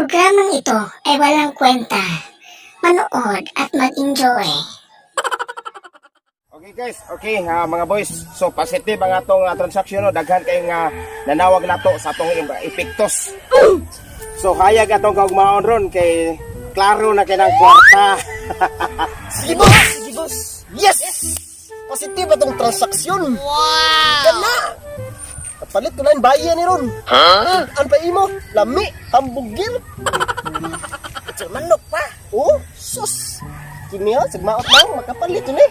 Programang ito ay walang kwenta. Manood at mag-enjoy. Okay guys, okay mga boys. So positive ang atong transaction, no. Daghan kay nga nanawag nato sa atong epektos. So hayag atong kaugmaon ron kay klaro na kay ng kwarta. Sige boss! Sige boss! Yes! Positive atong transaksyon! Wow! Kana! Kapalit ko na yung bayan ni Ron. Huh? An pa imo? Lami! Hambugil! Sa manok pa! Oh, sus! Kini oh, sigmaot lang, makapalit yun eh.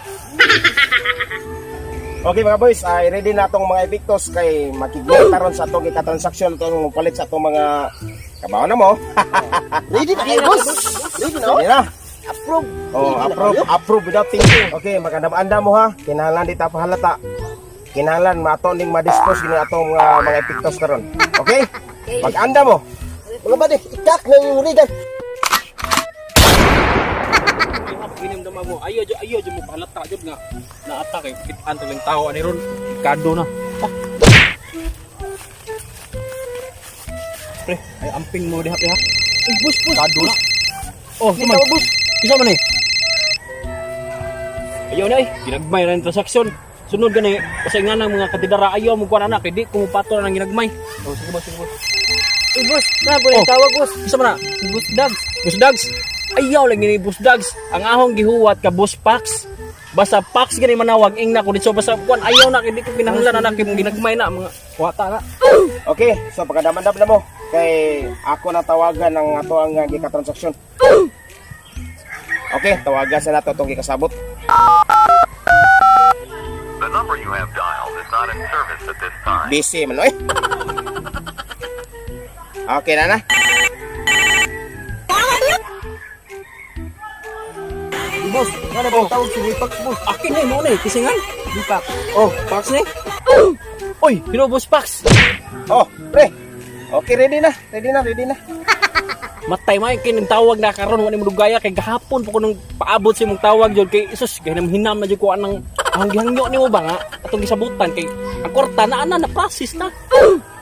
Okay mga boys, ay ready na atong mga epektos kay makigmita ron sa atong ikatransaksyon atong palit sa atong mga kabaw na mo. Ready na kayo boss! Ready na oh? Ready na. Approve! Oh, Ready na approve, kayo? approve without thinking. Okay, magandam-anda mo ha. Kinahanglan di ta pahalata. Kinahanglan mato ning ma-dispose gini atong mga epektos karon. Okay? Pag-anda mo. Mga bade, ikak na yung rigan. Ginamdama mo, ayaw jud, ayaw jud mo pahalata jud nga naata kay kitaan tong tao ani ron kado na. Ah. Pre, ay amping mo diha pre ha. Uy, bus bus. Kado na. Oh, tuman. Bus. Isa man eh. Ayaw na eh, ginagmay na yung transaksyon. Sunod gani, kasi nga ng mga katidara ayaw mo kuan anak, kay di ko mopato na ng ginagmay. Oh, sige boss, sige boss. Uy, boss, na po yung tawag, boss. Isa man na. Boss Dags. Boss Dags. Ayaw lang ni Boss Dags. Ang ahong gihuwat ka Boss Pax. Basta Pax gani manawag ing na ko dito basta kuan ayaw na kay di ko kinahanglan anak kay mong ginagmay na mga wata na. Okay, so pagkadamandam na mo kay ako na tawagan ang ato ang gikatransaksyon. Okay, tawagan sa nato atong gikasabot. The number you have dialed is not in service at this time. Busy man oy. Okay na na. Boss, nga na ba tawag si Wipax boss? Akin na mo na eh kisingan. Wipax. Oh, Pax ni. Oy, hello Boss Pax. Oh, pre. Okay, ready na. Ready na, ready na. Matay man kay nang tawag na karon wa ni mo dugaya kay gahapon pa ko nung paabot sa imong tawag jud kay isus hinam-hinam na jud ko anang ang gihangyo nimo ba nga atong gisabutan kay ang kwarta na ana na process na.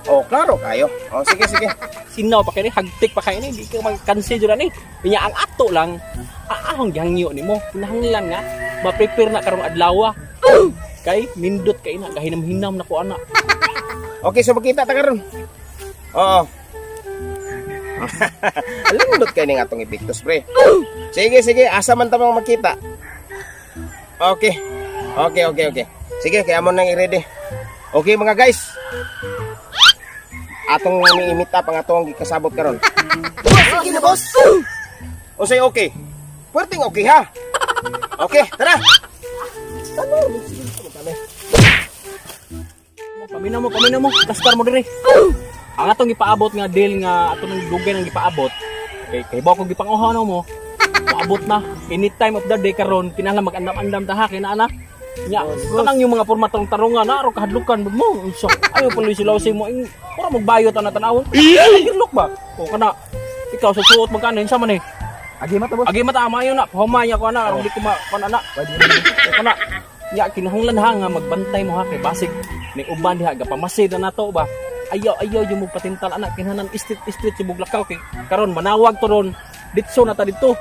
Oh, klaro kayo. Oh, sige, sige. Sinaw pa kay ni hagtik pa kay ni di ka magkansi jud ani. Unya ang ato lang aahong gihangyo nimo kinahanglan nga ma-prepare na karong adlaw. Kay nindot kay na gahinam-hinam na ko ana. Okay, so magkita ta karon. Oo. Alam mo kay ning atong epektos, pre. Sige, sige, asa man ta mang magkita. Okay. Okay, okay, okay. Sige, kaya mo nang i-ready. Okay mga guys. Atong i-meet up ang atong gikasabot karon. Boss, sige na boss! O say okay. Pwerteng okay ha. Okay, tara. Paminaw mo, paminaw mo, plastar mo dire. Ang atong gipaabot nga deal nga atong dugay nang gipaabot. Kay kay ba ko gipanguha na mo. Paabot na anytime of the day karon kinahanglan mag-andam-andam ta ha kay naa na. Nya, kanang yung mga porma tarong tarungan na aro kahadlukan mo. Unsa? Ayo pala sila sa mo ing pura magbayot ana tanawon. Ay, look ba? O kana ikaw sa suot magkano unsa man eh. Agi mata boss. Agi mata maayo na, pahumay ako ana, aron di ko ma kuan ana. O kana nya kinahanglan ha nga magbantay mo ha kay basig ning uban diha gapamasid na nato ba. Ayaw ayaw yung mo patintal ana kinahanglan street street sa buglakaw kay karon manawag to ron. Ditso na ta didto.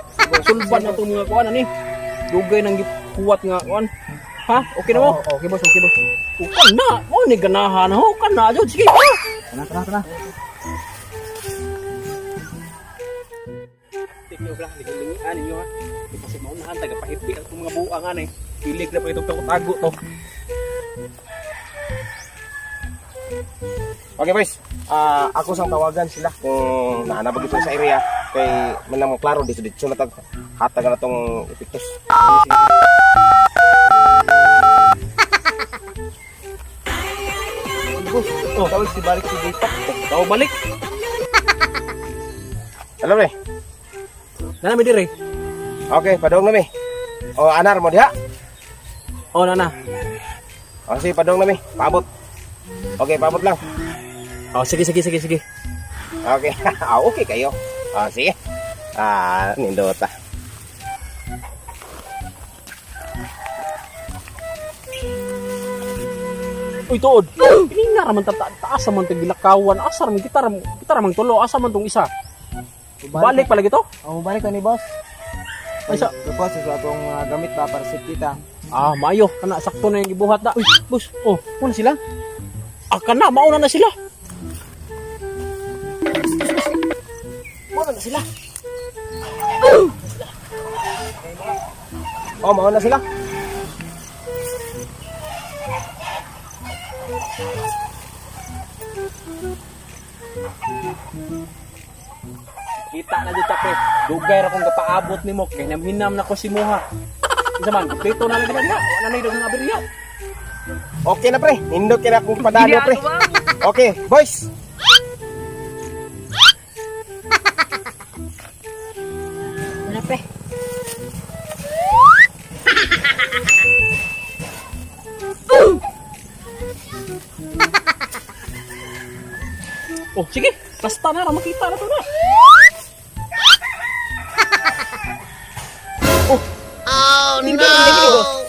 Sulban na to mga kuan ani. Dugay nang gipuwat nga kuan. Ha? Okay na mo? Okay boss, okay boss. Ukan na. Mo ni ganahan ho kan na jud. Sige. Ha? Tara, tara, tara. Tignan bra, lingan ninyo ha. Di kasi maunahan taga pahipi ang mga buang ani. Kilig na pa itong tago to. Okay boys, ako sang tawagan sila kung naanabag ito sa area kay manang klaro dito dito na tag hatag na tong epektos. Boss, Oh. tawag si Balik si Wipax. Tao balik. Hello pre. Nana mi dire. Okay, padong na mi. O anar mo diha. Oh nana. O sige, padong na mi. Paabot. Okay, paabot lang. Oh sige sige sige sige. Okay. Okay kayo. Ah, sige. Ah, nindota. Uy tuod. Kini nga raman ta taas man tag gilakawan. Asa raman kita ram kita ramang tulo. Asa man tong isa. Balik pala gito? Oh, balik ni boss. Ay, Boss, sa atong gamit ba para safety ta. Ah, maayo. Kana sakto na yung gibuhat na. Uy, boss. Oh, Muna sila. ah, kana mauna na sila. Muna na sila. Oh, mauna sila. Kita na dito pre. Dugay ra kong kapaabot nimo kay hinam-hinam na ko si Muha. Unsa man, kompleto na lang diha. Wala na yung aberya. Okay na pre, nindot kay na akong padano pre. Okay, boys. Wala pre. Oh, sige. Basta na ra makita na to na. Oh. Oh no.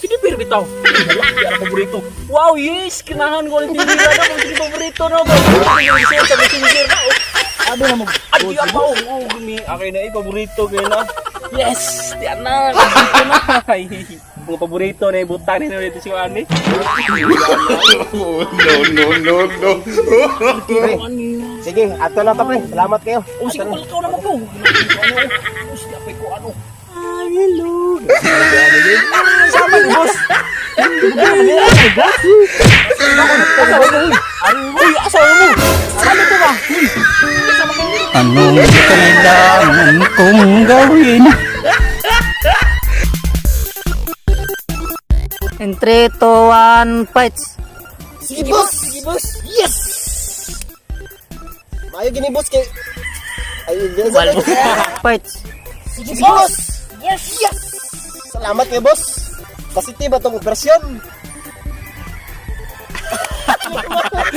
Sige, pero bitaw. Wala, di ang paborito. Wow, yes! Kinahan ko ang tinira na. Kung sige paborito na ba? Sa messenger na. Oh. Abi na mo. Ay, di ako. Oh, gumi. Akin na eh, paborito kayo na. Yes! Di na. Paborito na. Ay, mga paborito na ibutang nila dito si Ani. No, no, no, no. Pre. Sige, ato na to pre. Salamat kayo. Oh, sige, palakaw naman ko. Ano, oh, sige, apay ko, ano. Ay, hello. Sama ni boss. Uy, asawa mo. Ano to ba? Uy, kasama ka. Anong kailangan kong gawin? In 3, 2, 1, fights. Sige, boss! Sige, boss! Yes! Maayo gini, boss, kay... Ay, yes. Fights. Sige, boss! Yes! Yes! Salamat kay boss. Positive atong operasyon.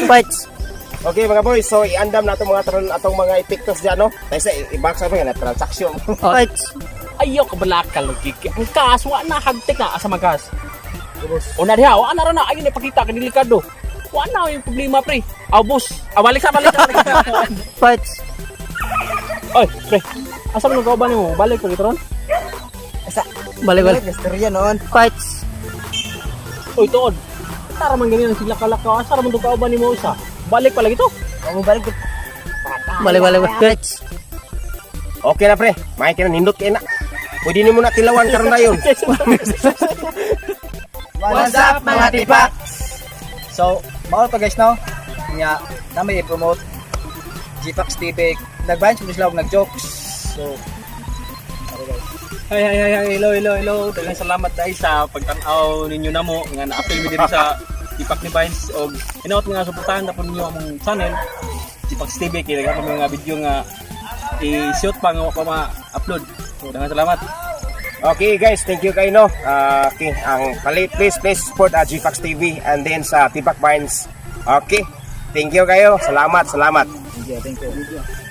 Fights. Okay mga boys, so iandam na atong mga atong mga epektos diyan no. Kaysa i-box pa na transaction. Fights. Ayaw ka balaka lagi. Ang kas, wa na hagtik na asa magkas. O na diha, wa na ra na ayun ipakita ka delikado. Wa na yung problema pre. Aw boss, ah, balik sa balik sa balik sa. Fights. Oy, pre. Asa man kauban nimo? Balik ko ron. Balik, balik. Istorya noon. Fights. Oy, tuod. Tara man ganyan sila kalakaw. Asa ra man to kauban nimo isa? Balik pa lagi to. Balik Balik, balik, balik. Fights. Okay na pre, may kina nindot kay na. Pwede nimo na tilawan karon dayon. What's up, mga tipak? So, mao to guys no. Nga na may i-promote Gpax TV. Nag-branch mo sila og nag-jokes. So, Hi, hi, hi, hi. Hello, hello, hello. Daghang salamat dahil sa pagtan-aw ninyo namo nga na-appeal mi diri sa Tipak ni Vines og hinaot nga suportahan na po ninyo among channel Tipak TV kay daghan kami mga video nga i-shoot pa nga wa pa ma-upload. So daghang salamat. Okay guys, thank you kayo no. Ah, okay, ang palit please please support GFax TV and then sa Tibak Vines. Okay. Thank you kayo. Salamat, salamat. thank you, thank you.